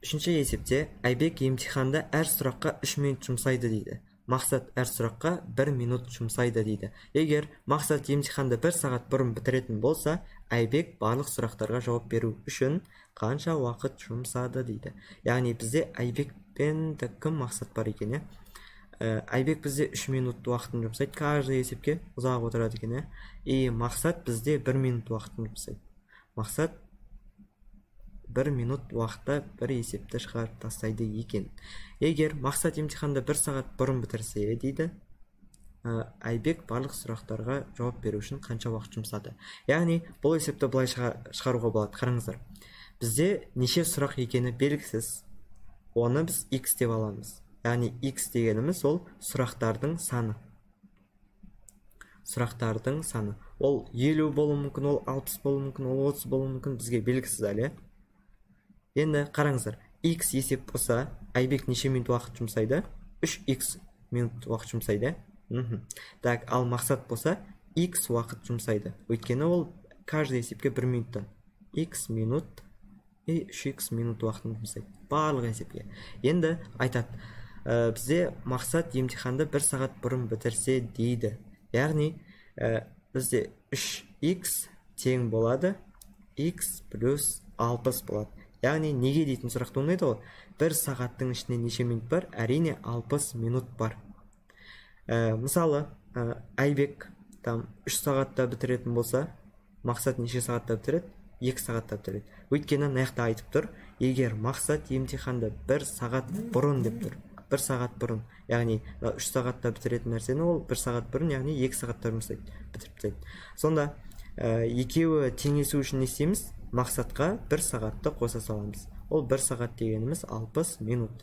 Үшінші есепте Айбек емтиханда әр сұраққа 3 минут жұмсайды дейді. Мақсат әр сұраққа 1 минут жұмсайды дейді. Егер Мақсат емтиханды 1 сағат бұрын бітіретін болса, Айбек барлық сұрақтарға жауап беру үшін қанша уақыт жұмсады дейді. Яғни бізде Айбек пен кім Мақсат бар екен, Айбек бізде 3 минут уақытын жұмсайды, каждый есепке ұзақ отырады екен, И Мақсат бізде 1 минут уақытын жұмсайды. Мақсат 1 минут уақытта бір есепті шығарып тастайды екен. Егер Мақсат емтиханды 1 сағат бұрын бітірсе дейді, Айбек барлық сұрақтарға жауап беру үшін қанша уақыт жұмсады. Яғни бұл есепті былай шығаруға болады. Қараңыздар, бізде неше сұрақ екені белгісіз, оны біз x деп аламыз. Яғни x дегеніміз ол сұрақтардың саны. Сұрақтардың саны. Ол 50 болуы мүмкін, ол 60 болуы мүмкін, ол 30 болуы мүмкін, бізге белгісіз әлі. Енді қараңыздар, x есеп болса, Айбек неше минут уақыт жұмсайды? 3x минут уақыт жұмсайды. Так, ал Мақсат болса, x уақыт жұмсайды. Өйткені ол каждый есепке 1 минуттан. X минут и 3x минут уақытын жұмсайды. Барлық есепке. Енді айтады, бізде Мақсат емтиханды 1 сағат бұрын бітірсе дейді. Яғни, бізде 3x тең болады, x плюс 60 болады. Яғни неге дейтін сұрақ туындайды ғой. 1 сағаттың ішінде неше минут бар? Әрине 60 минут бар. Мысалы, Айбек там 3 сағатта бітіретін болса, Мақсат неше сағатта бітіреді? 2 сағатта бітіреді. Өйткені мына жақта айтып тұр, егер Мақсат емтиханды 1 сағат бұрын деп тұр. 1 сағат бұрын. Яғни 3 сағатта бітіретін нәрсені ол 1 сағат бұрын, яғни 2 сағатта жұмсайды, бітіріп тастайды. Сонда екеуі теңесу үшін не істейміз? Мақсатқа 1 сағатты қоса саламыз. Ол 1 сағат дегеніміз 60 минут.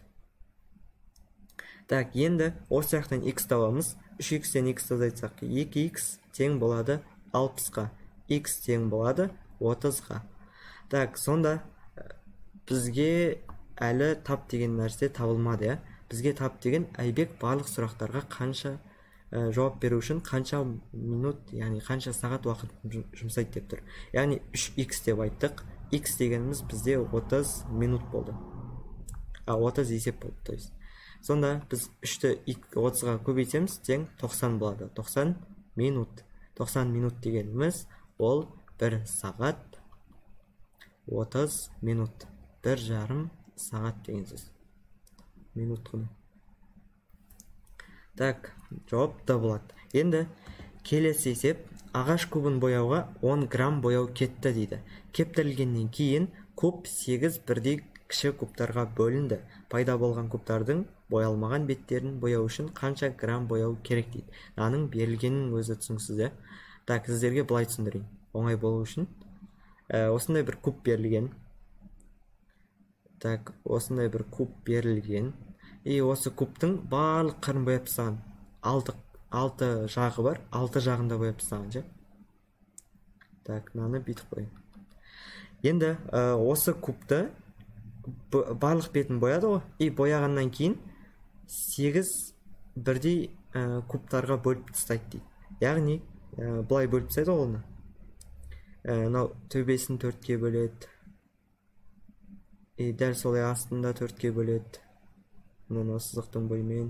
Так, енді осы жақтан x табамыз. 3x-тен x азайтсақ, 2x тең болады 60-қа. X тең болады 30-ға. Так, сонда бізге әлі тап деген нәрсе табылмады, Бізге тап деген Айбек барлық сұрақтарға қанша жауап беру үшін қанша минут, яғни қанша сағат уақыт жұмсайды деп тұр. Яғни 3x деп айттық. X дегеніміз бізде 30 минут болды. 30 есеп болды, то есть. Сонда біз 3-ті 30-ға көбейтеміз, тең 90 болады. 90 минут. 90 минут дегеніміз ол 1 сағат 30 минут. 1,5 сағат деген сөз. Минут құны. Так, жауап да болады. Енді келесі есеп, ағаш кубын бояуға 10 грамм бояу кетті дейді. Кептірілгеннен кейін куб 8 бірдей кіші кубтарға бөлінді. Пайда болған кубтардың боялмаған беттерін бояу үшін қанша грамм бояу керек дейді. Мынаның берілгенінің өзі түсініксіз, Так, сіздерге былай түсіндірейін. Оңай болу үшін. Осындай бір куб берілген. Так, осындай бір куб берілген. И осы кубтың барлық қырын бояп тастаған. 6 жағы бар, 6 жағында бояп тастаған, ше. Так, мынаны бүйтіп қояйын. Енді осы кубты барлық бетін бояды ғой. И бояғаннан кейін 8 бірдей кубтарға бөліп тастайды дейді. Яғни, былай бөліп тастайды ғой оны. Мынау төбесін 4-ке бөледі. И дәл солай астында 4-ке бөледі. Мынау сызықтың бойымен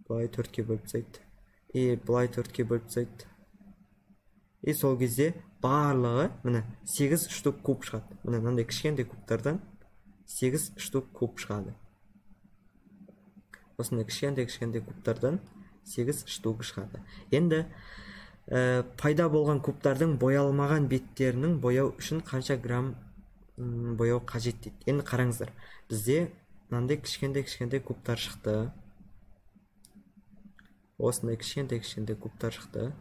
былай 4-ке бөліп тастайды. И былай 4-ке бөліп тастайды. И сол кезде барлығы міне 8 штук куб шығады. Міне мынандай кішкентай кубтардан 8 штук куб шығады. Осындай кішкентай кубтардан 8 штук шығады. Енді пайда болған кубтардың боялмаған беттерінің бояу үшін қанша грамм бояу қажет дейді. Енді қараңыздар, бізде мынандай кішкентай кубтар шықты. Осындай кішкентай кубтар шықты.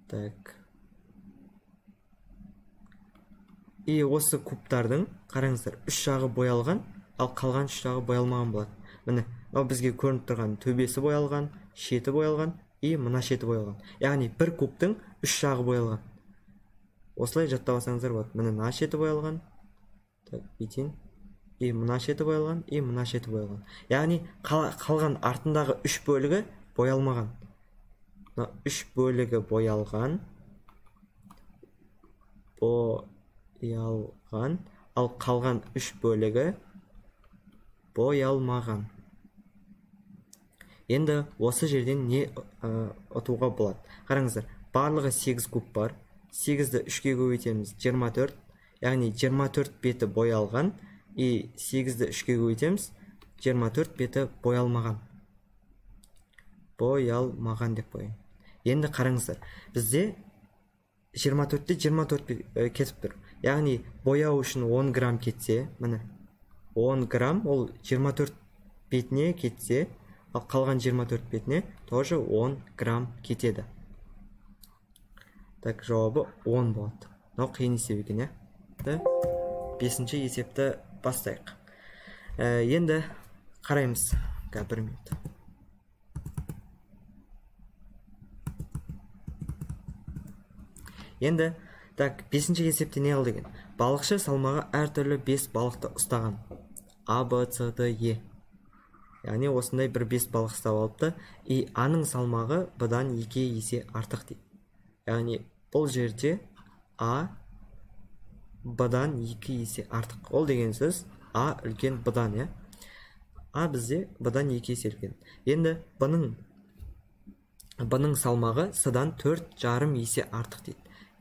Так. И осы кубтардың, қараңыздар, 3 жағы боялған, ал қалған 3 жағы боялмаған болады. Міне, мынау бізге көрініп тұрған төбесі боялған, шеті боялған и мына шеті боялған. Яғни бір кубтың 3 жағы боялған. Осылай жаттап алсаңыздар болады. Міне мына шеті боялған. Так, бүйтейін. И мына шеті боялған, и мына шеті боялған. Яғни қалған артындағы 3 бөлігі боялмаған. Мына 3 бөлігі боялған. Боялған. Ал қалған 3 бөлігі боялмаған. Енді осы жерден не ұтуға болады? Қараңыздар, барлығы 8 куб бар. 8-ді 3-ке көбейтеміз, 24. Яғни 24 беті боялған. И 8-ді 3-ке көбейтеміз, 24 беті боялмаған. Боялмаған деп қояйын. Енді қараңыздар, бізде 24-те 24 кетіп тұр. Яғни бояу үшін 10 грамм кетсе, міне 10 грамм ол 24 бетіне кетсе, ал қалған 24 бетіне тоже 10 грамм кетеді. Так, жауабы 10 болады. Мынау қиын есеп екен, иә? 5-ші есепті бастайық. Енді қараймыз. Бір минут. Енді, так, 5-ші есепте не қыл деген? Балықшы салмағы әртүрлі 5 балықты ұстаған. А, Б, С, Д, Е. Яғни осындай бір 5 балық ұстап алыпты. И А-ның салмағы Б-дан 2 есе артық дейді. Яғни бұл жерде А Б-дан 2 есе артық. Ол деген сөз А үлкен Б-дан, иә? А бізде Б-дан 2 есе үлкен. Енді Б-ның салмағы С-дан 4,5 есе артық дейді.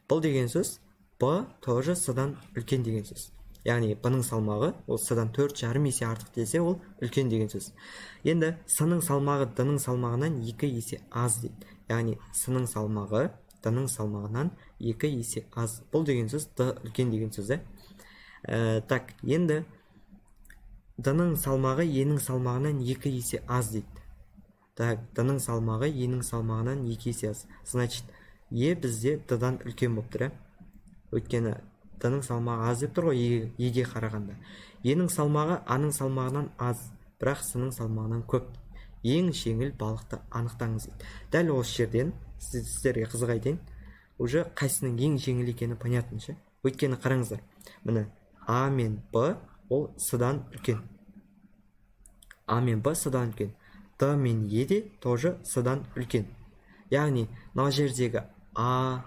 Бұл деген сөз Б тоже С-дан үлкен деген сөз. Яғни Б-ның салмағы ол С-дан 4,5 есе артық десе, ол үлкен деген сөз. Енді С-ның салмағы Д-ның салмағынан 2 есе аз дейді. Яғни С-ның салмағы Д-ның салмағынан 2 есе аз. Бұл деген сөз Д үлкен деген сөз, ә? Так, енді Д-ның салмағы Е-нің салмағынан 2 есе аз дейді. Так, Д-ның салмағы Е-нің салмағынан 2 есе аз. Значит, Е бізде Д-дан үлкен болып тұр, ә? Өйткені Д-ның салмағы аз деп тұр ғой Е-ге қарағанда. Е-нің салмағы А-ның салмағынан аз, бірақ С-ның салмағынан көп. Ең жеңіл балықты анықтаңыз дейді. Дәл осы жерден сіздерге қызық айтайын, уже қайсының ең жеңіл екені понятно ше. Өйткені қараңыздар, міне А мен Б ол С-дан үлкен. А мен Б С-дан үлкен. Д мен Е де тоже С-дан үлкен. Яғни мына жердегі А,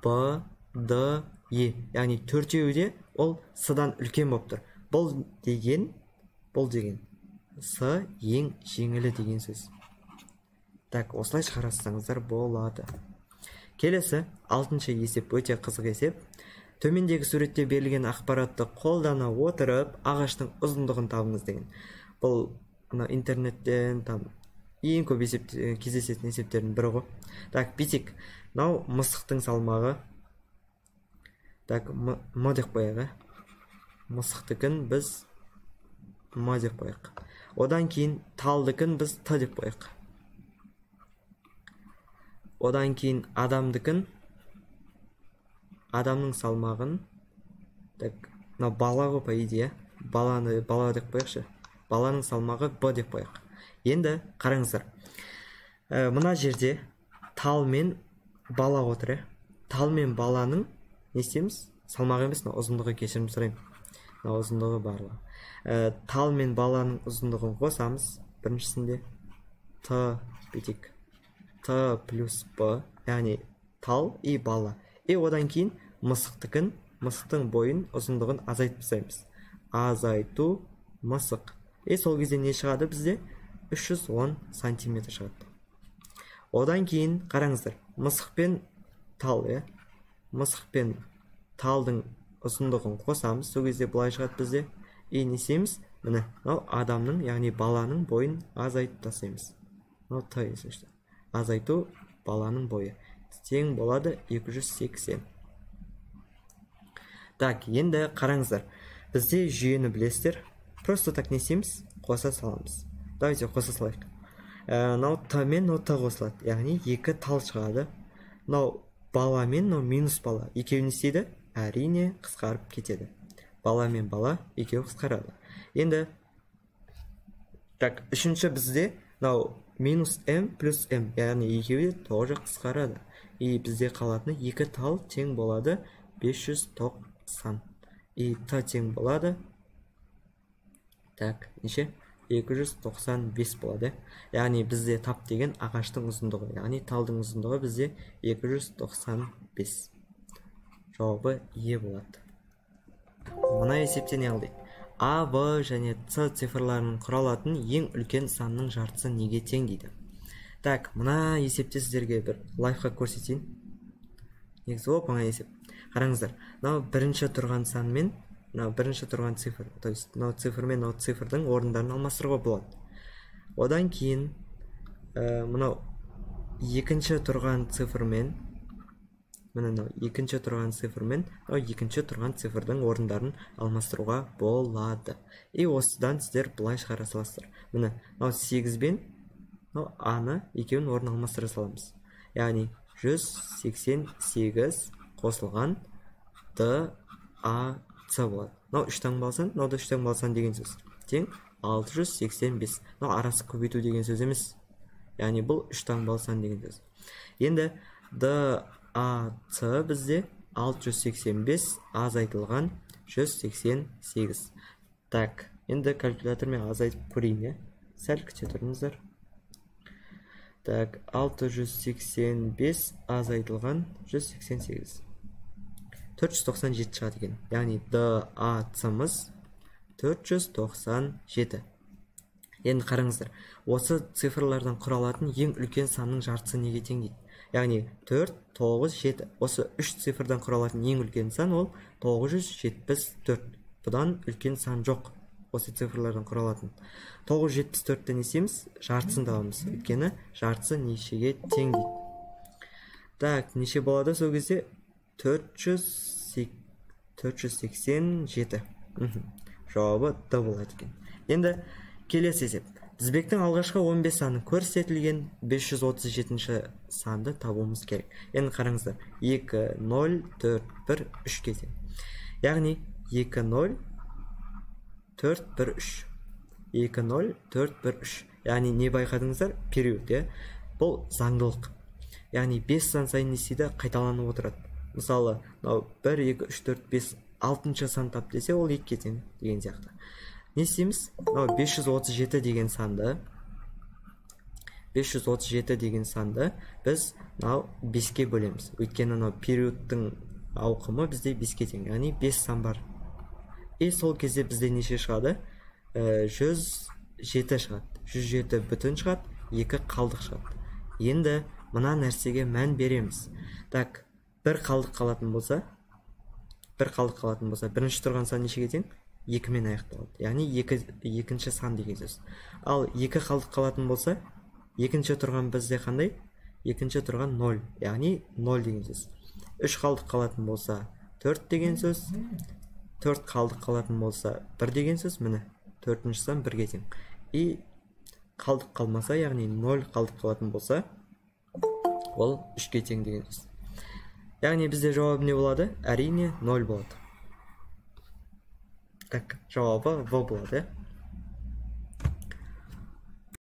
Б, Д, Е, яғни төртеуі де ол С-дан үлкен болып тұр. Бұл деген С ең жеңілі деген сөз. Так, осылай шығарсаңыздар болады. Келесі 6-шы есеп өте қызық есеп. Төмендегі суретте берілген ақпаратты қолдана отырып, ағаштың ұзындығын табыңыз деген. Бұл мына интернеттен там ең көп есеп кездесетін есептердің бірі ғой. Так, бүйтейік. Мынау мысықтың салмағы. Так, м деп қояйық, ә? Мысықтікін біз м деп қояйық. Одан кейін талдікін біз т деп қояйық. Одан кейін адамдікін, адамның салмағын, так, мынау бала ғой, по идее, баланы бала деп қояйықшы. Баланың салмағы б деп қояйық. Енді қараңыздар. Мына жерде тал мен бала отыр, ә? Тал мен баланың не істейміз? Салмағы емес, мына ұзындығы, кешірім сұраймын. Мына ұзындығы барлығы. Тал мен баланың ұзындығын қосамыз. Біріншісінде Т бүйтейік. Т плюс Б, яғни тал и бала. И одан кейін мысықтікін, мысықтың бойын ұзындығын азайтып тастаймыз. Азайту мысық. И сол кезде не шығады бізде? 310 сантиметр шығады. Одан кейін қараңыздар, мысық пен тал, иә? Мысық пен талдың ұзындығын қосамыз. Сол кезде былай шығады бізде. И не істейміз? Міне, мынау адамның, яғни баланың бойын азайтып тастаймыз. Мынау Т есепті. Азайту баланың бойы тең болады 280. Так, енді қараңыздар. Бізде жүйені білесіздер. Просто так не істейміз? Қоса саламыз. Давайте қоса салайық. Мынау Т мен мынау Т қосылады. Яғни екі тал шығады. Мынау бала мен мынау минус бала. Екеуі не істейді? Әрине қысқарып кетеді. Бала мен бала екеуі қысқарады. Енді так, үшінші бізде мынау минус М плюс М, яғни екеуі де тоже қысқарады. И бізде қалатыны екі тал тең болады 590. И Т тең болады. Так, неше? 295 болады. Яғни бізде тап деген ағаштың ұзындығы, яғни талдың ұзындығы бізде 295. Жауабы Е болады. Мына есепте не ал дейді? А, Б және С цифрларының құралатын ең үлкен санның жартысы неге тең дейді. Так, мына есепте сіздерге бір лайфхак көрсетейін. Негізі оп оңай есеп. Қараңыздар, мынау бірінші тұрған сан мен мынау бірінші тұрған цифр, то есть мынау цифр мен мынау цифрдың орындарын алмастыруға болады. Одан кейін мынау екінші тұрған цифрмен, міне мынау екінші тұрған цифрмен мынау екінші тұрған цифрдың орындарын алмастыруға болады. И осыдан сіздер былай шығара саласыздар. Міне мынау 8 бен мынау А-ны екеуінің орнын алмастыра саламыз. Яғни 188 қосылған Д, А, С болады. Мынау 3 таңбалы сан, мынау да 3 таңбалы сан деген сөз. Тең 685. Мынау арасы көбейту деген сөз емес. Яғни бұл 3 таңбалы сан деген сөз. Енді Д, А, С бізде 685 азайтылған 188. Так, енді калькулятормен азайтып көрейін, иә. Сәл күте тұрыңыздар. Так, 685 азайтылған 188. 497 шығады екен. Яғни Д, А, С-мыз 497. Енді қараңыздар, осы цифрлардан құралатын ең үлкен санның жартысы неге тең дейді? Яғни 4, 9, 7. Осы 3 цифрдан құралатын ең үлкен сан ол 974. Бұдан үлкен сан жоқ осы цифрлардан құралатын. 974-ті не істейміз? Жартысын табамыз. Өйткені жартысы нешеге тең дейді. Так, неше болады сол кезде? 487. Жауабы Д болады екен. Енді келесі есеп. Тізбектің алғашқы 15 саны көрсетілген 537-ші санды табуымыз керек. Енді қараңыздар, 2, 0, 4, 1, 3-ке тең. Яғни 2, 0, 4, 1, 3. 2, 0, 4, 1, 3. Яғни не байқадыңыздар? Период, иә? Бұл заңдылық. Яғни 5 сан сайын не істейді? Қайталанып отырады. Мысалы, мынау 1, 2, 3, 4, 5, 6-шы сан тап десе, ол 2-ге тең деген сияқты. Не істейміз? Мынау 537 деген санды, 537 деген санды біз мынау 5-ке бөлеміз. Өйткені мынау периодтың ауқымы бізде 5-ке тең, яғни 5 сан бар. И сол кезде бізде неше шығады? 107 шығады. 107 бүтін шығады, 2 қалдық шығады. Енді мына нәрсеге мән береміз. Так, бір қалдық қалатын болса, бір қалдық қалатын болса, бірінші тұрған сан нешеге тең? 2-мен аяқталады. Яғни екінші сан деген сөз. Ал 2 қалдық қалатын болса, екінші тұрған бізде қандай? Екінші тұрған 0, яғни 0 деген сөз. 3 қалдық қалатын болса, 4 деген сөз. 4 қалдық қалатын болса, 1 деген сөз. Міне, төртінші сан 1-ге тең. И қалдық қалмаса, яғни 0 қалдық қалатын болса, ол 3-ке тең деген сөз. Яғни бізде жауабы не болады? Әрине 0 болады. Так, жауабы В болады.